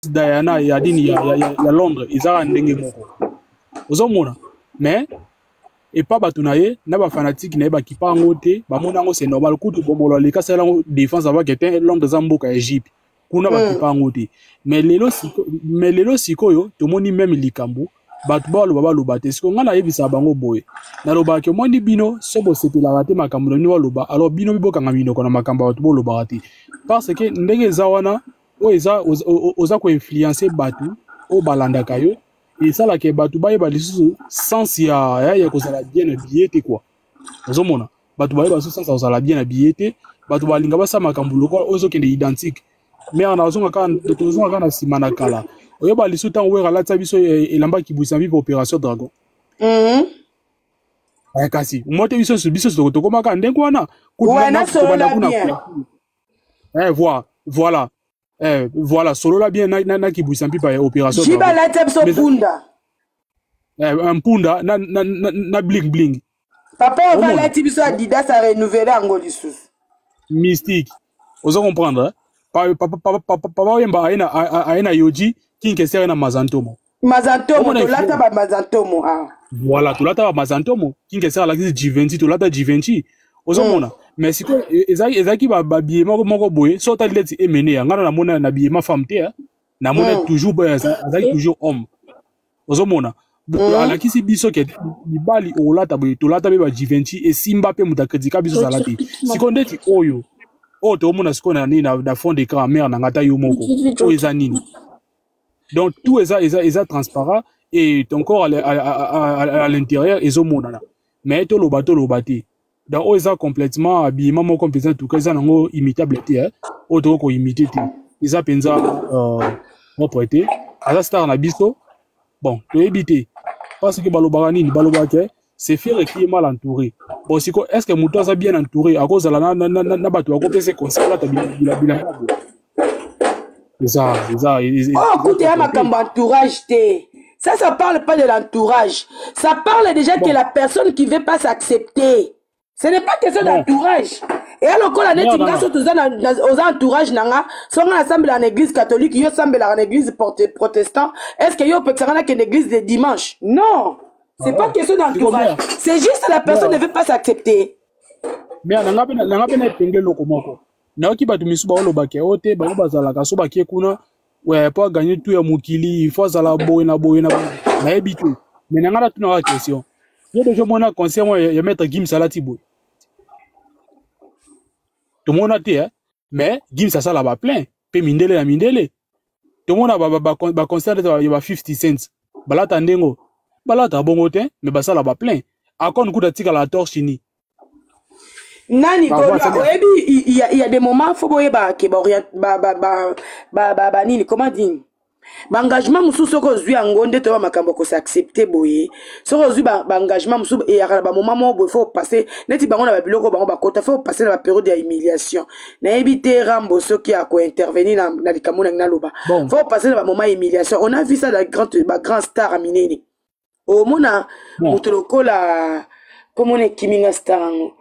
Diana ya nini ya Londres, ezaka ndenge moko, ozomona. Mais epa bato na ye na bafanatike na ye, bakipa yango te, bamona yango c'est normal. Kutu bomolo aleka asala yango défense avake te. Londres eza mboka ya Egypte kuna, bakipa yango te. Mais lelo sikoyo tomoni même likambo bato baloba, baloba te. Sikoyo ngai nayebisaka bango boye, nalobaka: omoni bino, so bosepelaka te makambo na bino baloba, alors bino bibokanga minoko na makambo ya bato, bolobaka te, parce que ndenge eza wana, oyo eza oza koinfluencer bato oyo balandaka yo, esalaka bato bayeba lisusu sens ya kozala bien habillé te quoi. Ozomona, bato bayeba lisusu sens ya kozala bien habillé te. Bato balinga basala makambo lokola oyo ezokende identique. Mais nazonga kaka, tozonga kaka na nsima na kala. Oyeba lisusu ntango Wera alatisa biso elamba kibwisa mpipa, Opération Dragon? Kasi mo te, biso tokomaka ndenge wana. Wana bien. Voilà, solola bien na kibwisa mpipa ya Opération. Jiba alatisa biso punda. Mpunda na bling bling. Papa Ova alati biso Adidas, arenouveler yango lisusu. Mystique, oza comprendre? Papa Oyemba aye na Yohji, King Kester aye na Mazantomo. Mazantomo, tolata bamazantomo, ah. Voilà, tolata bamazantomo. King Kester alakisi Givenchy, tolata Givenchy, ozomona. Mais sikoyo ezalaki babillet moko moko boye. So otali neti emene ya ngai, namona na billet ma femme te, namona toujours azalaki toujours homme, ozomona. Alakisi biso ke mibali olata boye, tolata mpe ba Givenchy, esimba mpe moto akritika biso ozala te. Sikoyo ndeti oyo toomona sikoyo na nini, na fond d'écran, mare na nga, ta yo moko, oyo eza nini? Donc tout eza transparent et ton corps à l'intérieur ezomonana. Mais toloba, toloba te. Donc oyo eza complètement habillement moko mpenza, tuka eza nango imitable te, oyo tokoki koimiter te, eza mpenza propre te. Aza star na biso, bon, toyebi te, parce que balobaka nini? Balobaka ke c'est Ferre qui est mal entouré. Bon, siko est ce que moto aza bien entouré akozala na bato bakopesa conseil alata bilamba? Eza Oh, écoute, ya makambo entourage te. Ça parle pas de l'entourage, ça parle déjà, bon, que la personne qui veut pas s'accepter. Ce n'est pas question d'entourage. Eya lokola neti nga, so toza oza entourage na nga, so nga nasambelaka na église catholique, yo osambelaka na église protestant, est ce que yo opekisaka nakende église de dimanche? Non, c'est pas question d'entourage, c'est juste la personne ne veut pas s'accepter. Mais nanga mpe na epenge eloko moko, nayoki bato misusu baolobaka oyo te, bango bazalaka so bakie kuna po aganye tu ya mokili, il faut azala boye na boye na boye, nayebi te. Mais nanga natunaka question: yo deja omona concert moko ya Maître Gims alati boye? Tomona te, eh? Mais Gims asala baplein mpe mindele na mindele. Tomona baconcert ya ba 50 Cents, balata ndengo balata bongo te, mais basala baplein. Akon kuta atikala torse nu. Nani oyebi, il y a des moments, faut boyeba ke banini, comment dire, baengagement mosusu, soki ozwi yango nde toyeba makambo ya kos'accepter boye. Soki ozwi baengagement mosusu, eyaka na bamoment moko boye, faut opasse neti bango na babiloko bango bakota, faut opasse na bapériode ya humiliation. Nayebi te Rambo soki akointervenir na likambo nangi naloba. Faut opasse na bamoment ya humiliation. On a vu ça na bagrand star ya minene. Omona moto lokola komona ekiminga star yango,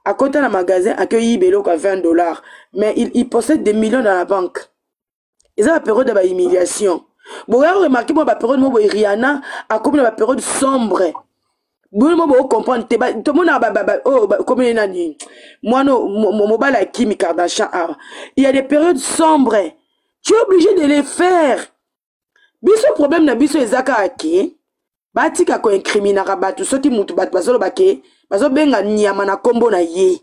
akota na magasin, akoyiba eloko ya 20 dollars, mais il possède des millions dans la banque. Eza bapériode ya bahumiliation. Boya remarquer mwa bapériode mo boye, Rihanna akomi na bapériode sombre boye mo bocomprendre te. Tomona oyo komini nani, mwana mobali akimi Kardashian awa. Il y a des périodes sombres, tu es obligé de les faire. Biso problème na biso eza kaka ke batika koincriminaka bato. Soki mutu, bato bazoloba ke bazobenga nyama na nkombo na ye,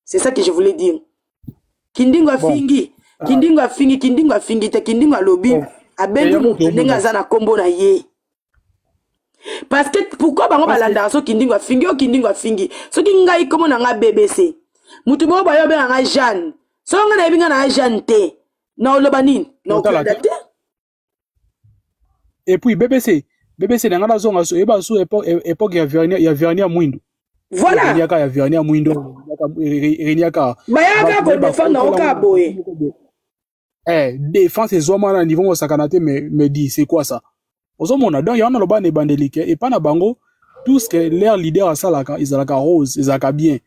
c'est ça que je voulais dire. Kindingo afingi, kindingo afingi, kindingo afingi te, kindingo alobi, abengi mutu ndenge aza na nkombo na ye. Parce que pourquoi bango balandaka? So kindingo afingi oyo, kindingo afingi, soki ngai nkombo na nga BBC, mutu moko bayo obenga nga Jeanne, soki ngai nayebi ngai na nga Jeanne te, na oloba nini? Na okolanda te. Et puis BBC, BBC na nga nazonga, so oyeba so époque ya vernis ya mwindu. Voilà. Ya vernis ya mwindu reniaka. Bayaka kodefendre yango kaka boye. Défense ezwama na niveau mosakana te. Mais dit, c'est quoi ça? Ozomona, donc yango naloba na ebandeli ke epa na bango, tout ce que leur leader asalaka ezalaka rose, ezalaka bien.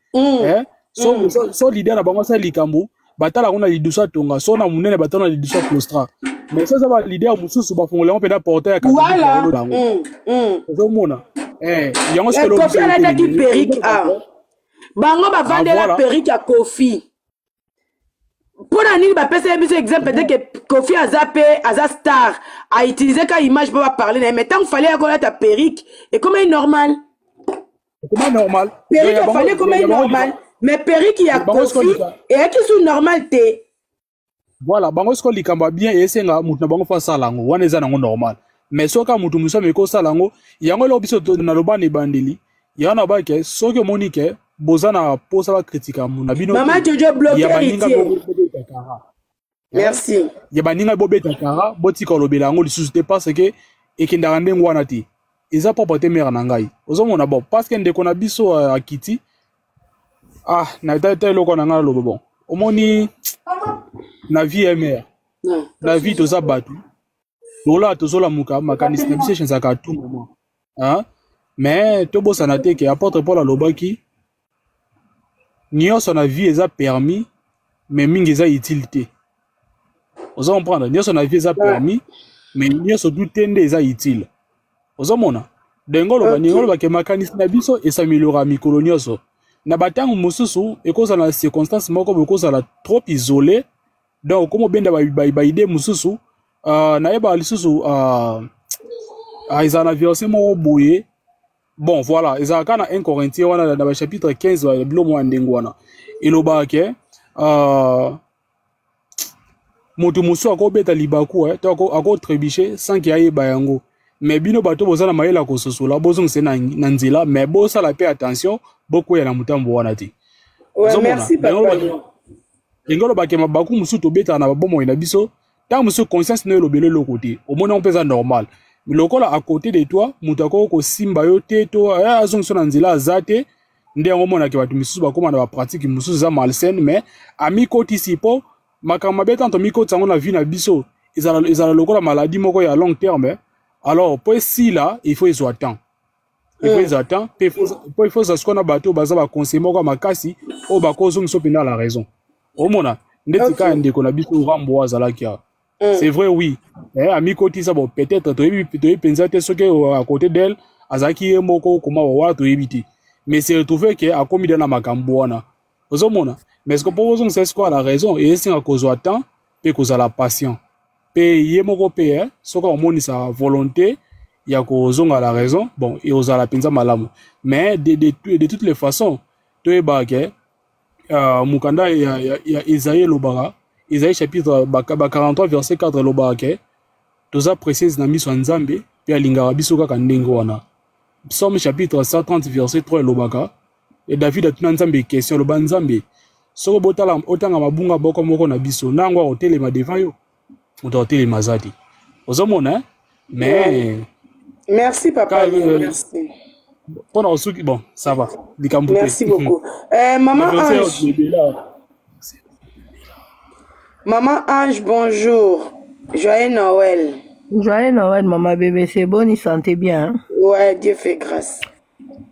So, so leader na bango asala likambo, batala ngo na lidusu atonga, so na monene, batala na lidusu ya claustra. Mais soki eza baleader mosusu, bafongola yango mpenza portail ya catholique. Voilà. Bango ozomona yango. Eh, Kofi alataki perruque, ah. Bango bavandela Ah, voilà. Perruque ya Kofi mpo na nini? Bapesa ye biso exemple te ke Kofi aza mpe aza star, autiliser ka image mpo baparle na ye. Mais ntango Fally ya kolata perruque, ekomai normal. Ekoma normal. Perruque ya Fally ekomai normal, mais perruque ya Kofi eyaki su normal te. Voilà, bango sikoyo likambo ya bien esenga motu na bango fo asala yango, wana eza nango normal. Mais soki kaka motu mosusu ameki kosala yango, yango eloko biso naloba na ebandeli yango na bake, soki omoni ke boza na posa bakritika na bino Mama Jojo bloqué. Ya baninga Héritier. Bobeta kara. Merci. Ya baninga bobeta kara, botika kolobela yango lisusu te, parce que ekendaka ndenge wana te, eza propre te. Mare na ngai, ozomona, bon, parce que ndeko na biso akiti, ah, na ta eloko na ngai naloba. Bon, omoni na vie, mare Non. na vie toza bato, lola tozolamuka, makanisi na biso echangeaka à tout moment, hein? Mais tobosana te ke apôtre Paul alobaki nyonso na vie eza permis, mais mingi eza utile te. Oza comprendre? Nyonso na vie eza permis, mais nyonso tu te nde eza utile. Ozomona ndenge oloba, ndenge olobake, makanisi na biso esameliora mikolo nyonso. Na batango mosusu ekozala na circonstance moko boye, ekozala trop isolé, donc okoma obenda baidée mosusu. Nayebaka lisusu ezala na verset moko boye. Bon, voilà, ezalaka na 1 Corinthien wana, na bachapitre 15, bilo mwa ndenge wana elobaka ke moto mosusu akobeta libaku to akotrébucher sans ke ayeba yango. Mais bino bato boza na mayele ya kososola, bozongisa na nzela, mais bosala mpe attention, bokwea na motambo wana te. Ouais, merci papa. Ndenge olobake, mabaku mosusu tobetaka na babomoi na biso, ntango mosusu conscience no elobela eloko te, omoni yango mpe eza normal. Lokola à côté de toi moto akoki kosimba yo te to azongisa na nzela aza te, nde yango omonaki bato misusu bakóma na bapratique mosusu eza malsaine. Mais amikotisi mpo makambo mabe, tanto amikotisa yango na vie na biso, ezala lokola maladie moko ya long terme. Alors mpo esila, il faut ezwa temps, il faut ezwa temps mpe mpo il faut eza sikoyo na bato oyo baza baconseil moko ya makasi oyo bakozongisa mpenza la raison. Omona ndeti kaka ndeko na biso Rambo azalaki awa. C'est vrai, oui, amikotisa. Bon, peut-être toyebi mpenza te soki à côté d'elle azalaki ye moko koma wana, toyebi te. Mais se retrouve ke akomi da na makambo wana, ozomona. Mais ce que mpo ozongisa sikoyo la raison, esenga kozwa temps mpe kozala patient mpe ye moko mpe soki akomonisa volonté ya kozonga la raison, bon, ekozala mpenza malamu. Mais de toutes les façons, toyebaka ke mokanda ya Esaïe elobaka, Esaïe chapitre ba 43 verset 4 elobaka ke toza précieuse na miso ya Nzambe mpe alingaka biso kaka ndenge wana. Psaume chapitre 130 verset 3 elobaka, e David atuna Nzambe question, aloba: "Nzambe, soki botala otanga mabunga moko moko na biso, na yango akotelema devant yo? Moto akotelema aza te." Ozomona, mais Merci papa. Merci. Mpona kosuki, bon, ça va, likambo te. Merci beaucoup, maman Ange. Maman Ange, bonjour, joyeux Noël. Joyeux Noël, maman BBC. Bonne santé, bien? Ouais, Dieu fait grâce.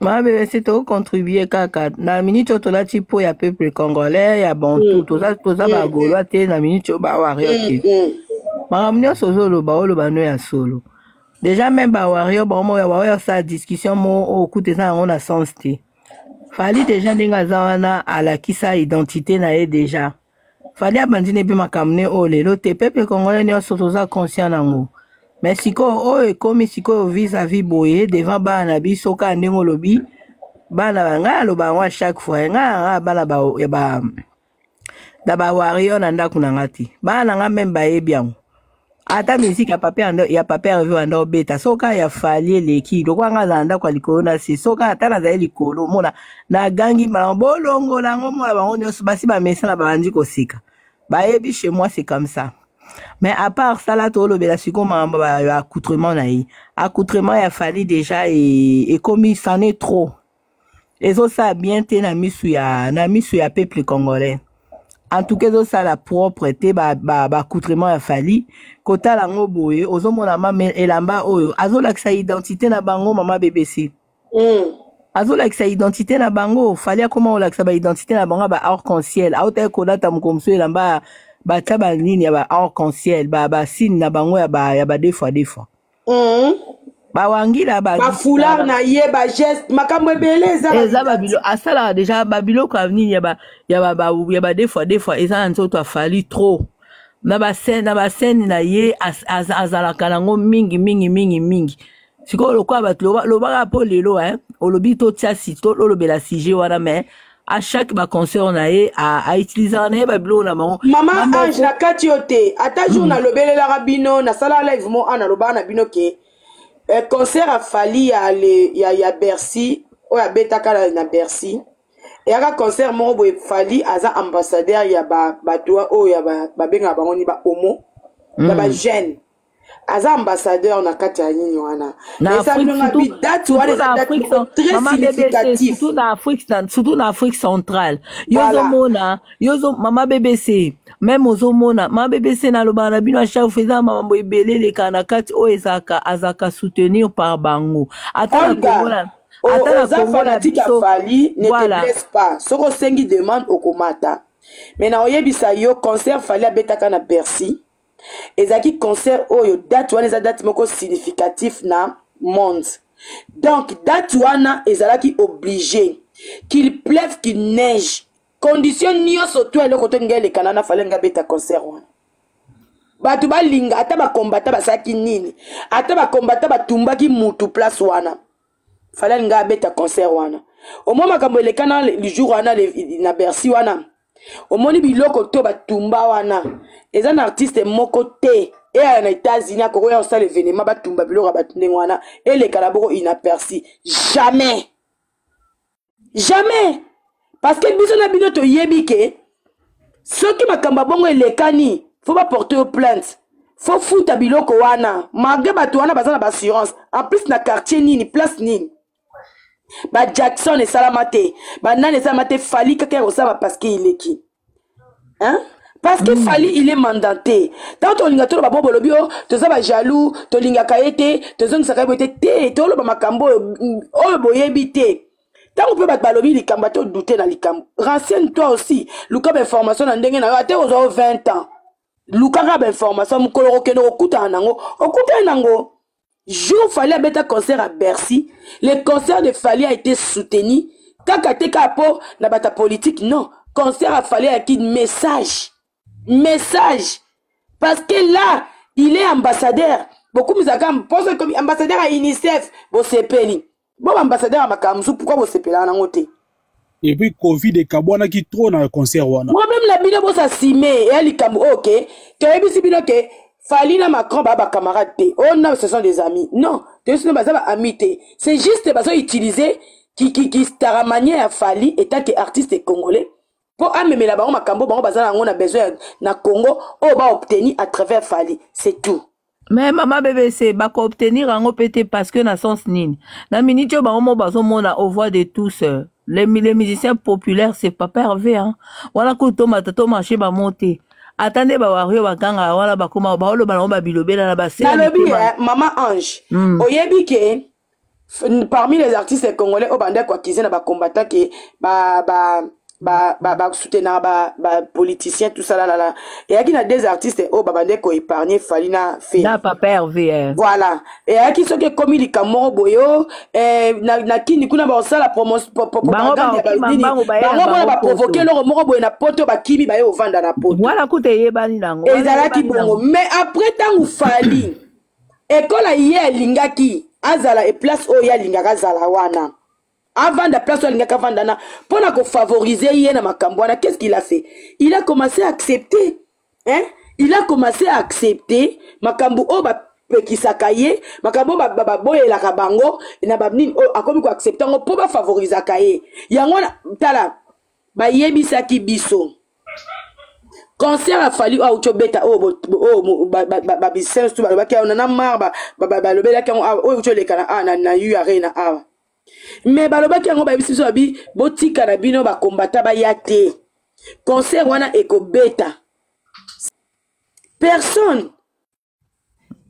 Maman BBC, tocontribuer kaka na minute oyo tolati mpo ya peuple congolais ya bantu. Toza bagaulois te na minute oyo, bawarrior te. Makambo nyonso ozoloba, oloba no ya solo. Déjà même bawarrior bango moko baoyo osala discussion moko oyo okuta eza yango na sens te. Fally déjà ndenge aza wana, alakisa identité na ye déjà. Fally abandi ne mpe makambo ne oyo lelo te, peuple congolais nyonso toza conscient nango. Mais sikoyo oyo ekomi sikoyo vis-à-vis boye devant bana na biso, kaka ndenge olobi, bana ba ngai, aloba yango à chaque fois, ngai yanga bana ya ba na bawarrior na ndako na nga te. Bana na nga même bayebi yango. Ata musique ya papa Herve wanda obeta, soki ya Fally eleki, lokola nga azala ndako ya likolo na se, soki ata nazali likolo, omona nagangi mbala bolongola yango, mona bango nyonso basi bamesana, babandi koseka, bayebi. Chez moi c'est comme ça. Mais à part ça là, tolobela sikoyo makambo ya accoutrement na ye. Accoutrement ya Fally déjà ekomi, c'en est trop, ezosala bien te na misu ya peuple congolais. En tout cas ezosala propre te, baaccoutrement ba ya Fally. Kotala yango boye, ozomona mama elamba oyo azolakisa identité na bango, mama BBC. Azolakisa identité na bango. Fally akoma kolakisa baidentité na bango ya ba arc-en-ciel. Aotaki kolata moko mosusu elamba. Batia banini ya ba arc en ciel, ba signe na bango ya ba deux fois deux fois. Bawangila. Bafoulard na ye, bageste, makambo ebele eza. Eza babilo asalaka déjà, babiloko ya nini ya ba deux fois deux fois eza na nzoto. Afali trop na bascène na ye, azalaka nango mingi mingi mingi mingi. Sikoyo lokola bato lobaka mpo lelo olobi totia si tolobela sujet wana, mais à chaque baconcert na ye autilisaka na ye babiloko na bango. Mama Ange, na kati yo te, ata jour nalobelelaka bino, nasala live mo a nalobaka na bino ke concert afali ya Bercy oyo abetaka na Bercy, eyaka concert moko boye. Fali aza ambassadeur ya bato oyo ya babengaka bango ni bahomo, ya bajeune. Aza ambassadeur na kati ya nini wana. Date wana eza date très significatif. Surtout na Afrique centrale. Yo ozomona, yo mama BBC, même ozomona mama BBC, nalobaka na bino à chaque fois, eza makambo ebele elekaka na kati oyo ezalaka, azalaka soutenir par bango. Ata na Kongo, ata na Kongo na biso. Fali ne te blesse pas. Soki osengi demande, okomata. Mais na oyebisa yo, concert Fali abetaka na Bercy ezalaki concert oyo date wana eza date moko significatif na monde. Donc date wana ezalaki obligé, qu'il pleuve, qu'il neige, condition nyonso to eloko to ngai elekana na Fali, ngai abeta concert wana. Bato balinga, ata bakombata basalaki nini, ata bakombata batumbaki mutu place wana, Fali alinga abeta concert wana. Omoi makambo elekana le jour wana na Bercy wana, omoni biloko to batumba wana, eza na artiste moko te eyala na États-Unis akokoya kosala événement, batumba biloko ya bato ndenge wana, eleka na boko inaperçu. Jamais, jamais. Parce que biso na bino toyebi ke soki makambo ya bongo elekani, faut baporte yo plainte, faut futa biloko wana, malgré bato wana baza na baassurance. En plus na quartier nini, place nini, bajackson esalama te, banani esalama te, Fali kaka ya kosala parce que eleki, hein? Parce que Fali, il est mandaté. Ntango tolinga toloba bo bolobi o toza bajaloux, tolingaka ye te, tozongisaka ye boye te. Te, toloba makambo oyo boyebi te. Ntango mpe bato balobi likambo, ate odute na likambo, renseigne toi aussi, luka bainformation na ndenge na yo. Ate kozwa o 20 ans, lukaka bainformation, mokolo kokende kokutana nango, okutani nango. Jour Fali abeta concert à Bercy, le concert de Fali a été soutenu kaka te kaka mpo na bato ya politique. Non, concert ya Fali ayaki message, message, parce que là il est ambassadeur. Bokumisaka mposo ekomi ambassadeur ya UNICEF, bosepeli. Bo baambassadeur ya makambo mosusu, pourquoi bosepelaka nango te? Et puis Covid ekabwanaki trop na concert wana. Problème na bino, bosasime eya likambo oyo ke toyebisi bino ke Fali na Macron baa bacamarade te. Oh non, ce sont des amis. Non, toyebisi bino baza baami te. C'est juste bazoutiliser kistaramanie ya Fali etant que artiste congolais mpo amemela bango makambo bango baza nango na besoin na Congo, oyo baobtenir à travers Fali, c'est tout. Mais mama BBC, bakoobtenir yango mpe te, parce que na sens nini, na miniti oyo bango mo bazomona au voix de tous, les musiciens populaires, c'est Papa Hervé, hein. Wana kutu tomata tomarche bamo te, ata nde bawario bagangaka wana, bakoma baoloba nango babilobela na basela. Nalobi, mama Ange, oyebi ke parmi les artistes congolais oyo bandaki koaccuser na bacombattant ke basoutenaka bapoliticien, tout ça lalala, eyaki na deux artistes oyo babandaki koépargne Fali na Fe. Na Papa Hervé, eh. Voilà, eyaki soki ekomi likambo moko boye o na kini kuna bakosala propagande, bango mona baprovoke eloko moko boye na Poto, bakimi baye ovanda na Poto. Wana kuta eyebani nango. Ezalaki bongo. Mais après, ntango Fali ekola, ye alingaki azala e place oyo ye alingaka azala wana, avanda place oyo alingaki avanda na mpo na kofavoriser ye na makambo wana, qu'est-ce qu'il a fait? Il a commencé à accepter, hein? Il a commencé à accepter makambo oyo bapekisaka ye, makambo oyo baboyelaka bango na banini oyo, akomi koaccepte yango mpo bafavorisaka ye. Yango wana tala, bayebisaki biso concert afali oyo auti obeta, oyo babisense tu balobaki awa na mar, balobelaki yango awa, oyo euti oleka na awa na U Arena awa. Mais balobaki yango, bayebisi biso, babi botika na bino bakombata baya te, concert wana ekobeta. Personne,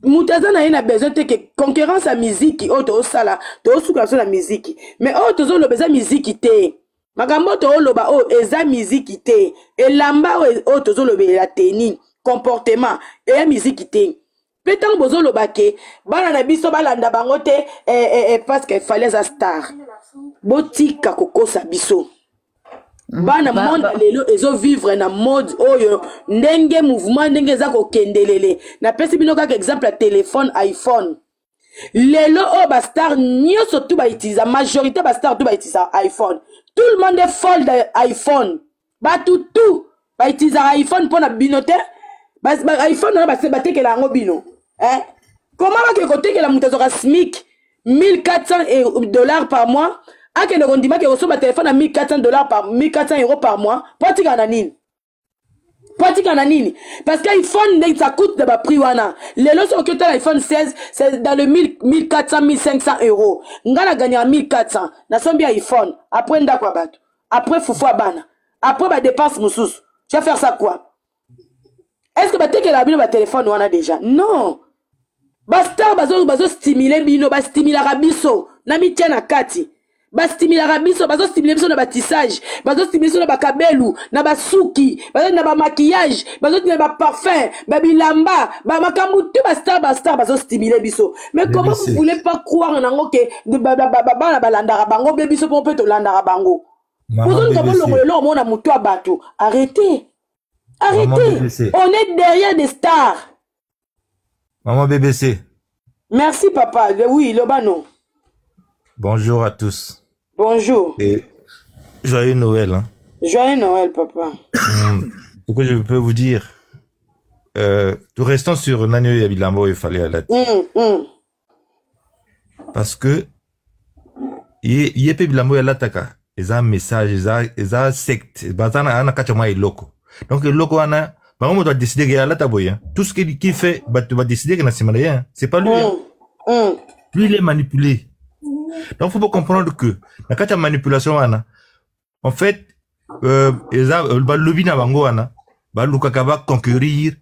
moto aza na ye na besoin te ke concurrence ya miziki oyo tozosala, tozosuka biso na miziki. Mais oyo tozoloba eza miziki te. Makambo tooloba oyo eza miziki te. Elamba oyo oyo tozolobelela tenue, comportement eya miziki te. Mpe ntango bozoloba ke bana na biso balanda bango te eh, eh, eh, parce que Fally aza star, botika kokosa biso. Bana monde lelo ezovivre na mode oyo ndenge mouvement ndenge eza kokendelele. Napesi bino kaka exemple ya telefone iPhone. Lelo oyo bastar nyonso tu bautiliza, majorité bastar tu bautiliza iPhone. Tout le monde est folle de iPhone. Bato tu bautilisaka iPhone mpo na bino te. iPhone wana batekela yango bino eh? Comment bakende kotekela moto azwaka SMIC 1400 dollars par mois, akende kondima ke kosomba telefone ya 1400 dollars par 1400 euros par mois? Mpo atikala na nini? Po atika na nini? Parce que iPhone ndenge ça coûte na baprix wana lelo, soki otala iPhone 16, c'est dans le 1000, 1400, 1500 euros. Nga na gagnaka 1400, nasombi iPhone, après ndako ya bato, après fufu ya bana, après badépense mosusu, tu vas faire ça quoi? Est ce que batekelaka bino batelefone wana déjà? Non. Bastar bazostimule bino, bastimulaka biso na mitia na kati, bastimulaka biso, bazostimule biso na batissage, bazostimule biso na bakabelu, na basuki, na bamaquillage, bazostimule baparfum, babilamba, bamakambo tu. Bastar bazostimule biso, mais comment vous voulez pas croire nango ke bana balandaka bango be biso mpo mpe tolandaka bango? Bozoluka bolongola eloko moko na motu ya bato. Arrêtez, arrêtez, on est derrière des stars. Maman BBC. Merci papa. Oui, Lobano. Bonjour à tous. Bonjour. Et joyeux Noël. Hein. Joyeux Noël, papa. Ce que je peux vous dire, tout restant sur Nanio ya bilamba, il fallait aller. Parce que, ye pe bilamba alataka, eza message, eza secte, baza na kati ya mwa eloko. Donc eloko wana, bango moto adécide ke alata boye. Tout ce qu'il fait, bato badécide ke na nsima na ye, c'est pas lui. Lui, il est manipulé. Donc faut pas comprendre que na kati ya manipulation wana, en fait, eza balobi na bango wana, balukaka baconquérir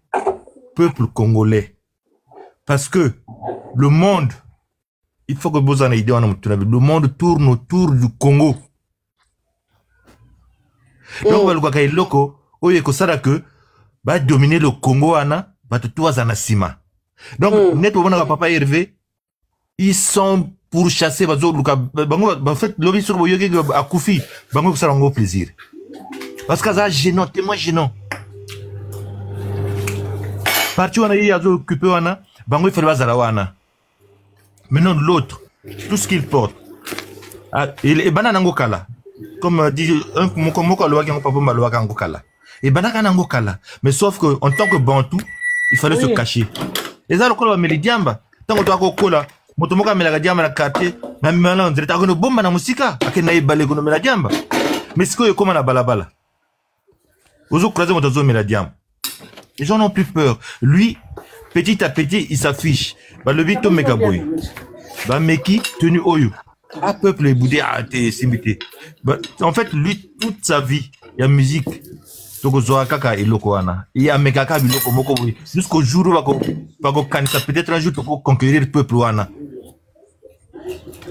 peuple congolais, parce que le monde, il faut que bozala na idée wana motu na, le monde tourne autour du Congo. Donc balukaka eloko oyo ekosala ke badomine le Congo wana, bato tu baza na nsima. Donc net bomonaka papa Hervé, ils sont pourchassés, bazoluka bango. En fait, lobi soki boyoki akufi, bango ekosala bango plaisir, parce que aza gênant, témoin gênant. Parti wana ye azo occupe wana, bango ifale bazala wana. Maintenant l'autre, tout ce qu'il porte, ah, ebanda nango kala, comme dit moko moko alobaki yango, papa alobaki yango kala, ebandaka nango kala, mais sauf que en tant que Bantou, il fallait se cacher. Eza lokola bameli diamba. Ntango toaka kokola, moto moko amelaka diamba na quartier na mimala, on dirait akende obomba na mosika, akende na ebale konomela diamba. Mais sikoyo ekóma na balabala, ozocroise moto azomela diamba, les gens n'ont plus peur. Lui, petit à petit, il s'affiche. Balobi tomeka boye, bameki tenue oyo, ah, peuple eboude, ah te, esimbi te. En fait, lui, toute sa vie ya musique, tokozwaka kaka eloko wana, ye amekaka biloko moko boye jusqu'au jour oyo bakokanisa peut-être un jour tokoconquérir peuple wana.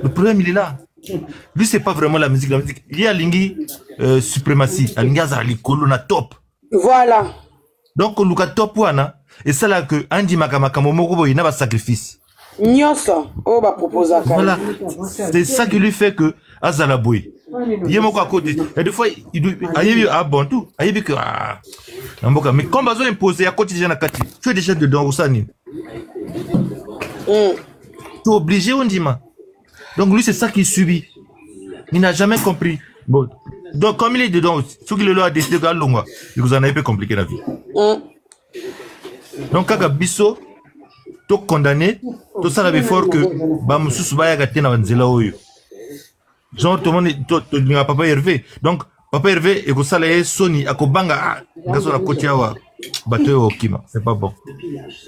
Le problème, il est là. Lui, c'est pas vraiment la musique. La musique, ye alingi suprématie, alingi azala likolo na top. Voilà. Donc koluka top wana esalaka ke andimaka makambo moko boye na basacrifice nyonso oyo baproposaka. Voilà, c'est ça qui lui fait que azala boye. Ye moko akoti et des fois ayebi, ah bon, tout ayebi que ah, na mboka, mais comme bazo imposer, akoti déjà na kati. Tu es déjà dedans, osala nini? Tu es obligé ondima. Donc lui, c'est ça qu'il subit, il n'a jamais compris. Bon, donc comme il est dedans, soki lelo a décidé alongwa, ekozala na ye mpe compliqué la vie. Donc kaka biso tokondamne, tosala baeffort que bamosusu bayaka te na banzela oyo. Genre tomoni tolinga papa Hervé, donc papa Hervé ekosala ye soni, akobanga, ah, nga so nakoti awa, bato oyo okima, c'est pas bon.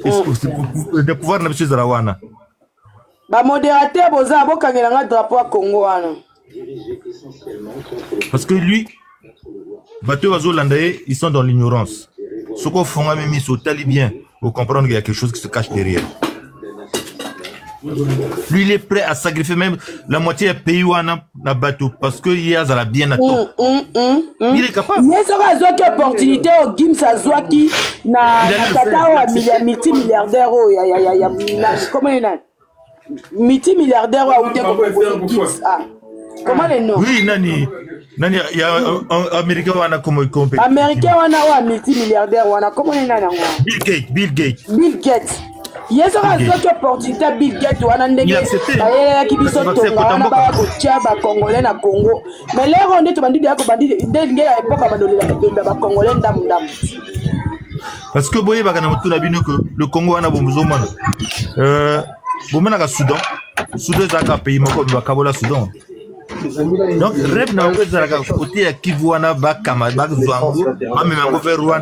Le pouvoir na biso ezala wana. Bamodérateur, boza bokangela nga drapeau ya Congo wana. Parce que lui, bato oyo bazolanda ye, ils sont dans l'ignorance. Soki ofongami miso, otali bien, ocomprendre qu'il y a quelque chose qui se cache derrière. Lui, il est prêt à sacrifier même la moitié ya pays wana na bato parce que ye azala bien na top. Il est capable. Ye soki azwaki opportunité oyo Gims azwaki na tata oyo ya multimilliardaire oyo ya comment ye nani? Multimilliardaire oyo awuti kopropose Gims. Ah. Comment le nom? Oui, nani nani ya américain wana comme américain wana oyo ya multimilliardaire wana, comment ye nani yango? Bill Gates, Bill Gates. Bill Gates. Ye soki azwaki opportunité ya Bill Gates wana, ndenge bayelelaki biso tonga wana, baya kotia bacongolais na Congo, mais lero nde tobandi deya kobandi ndenge ya epoka bandolela bemba bacongolais ndamu ndamu. Parce que boyebaka na motu na bino que le Congo wana bozomona, bomonaka Soudan, Soudan ezalaka pays moko, bakabola Soudan. Donc rêve na bango ezalaka kote ya Kivu wana, bakama, bazwa yango, bamema yango vers Rwanda.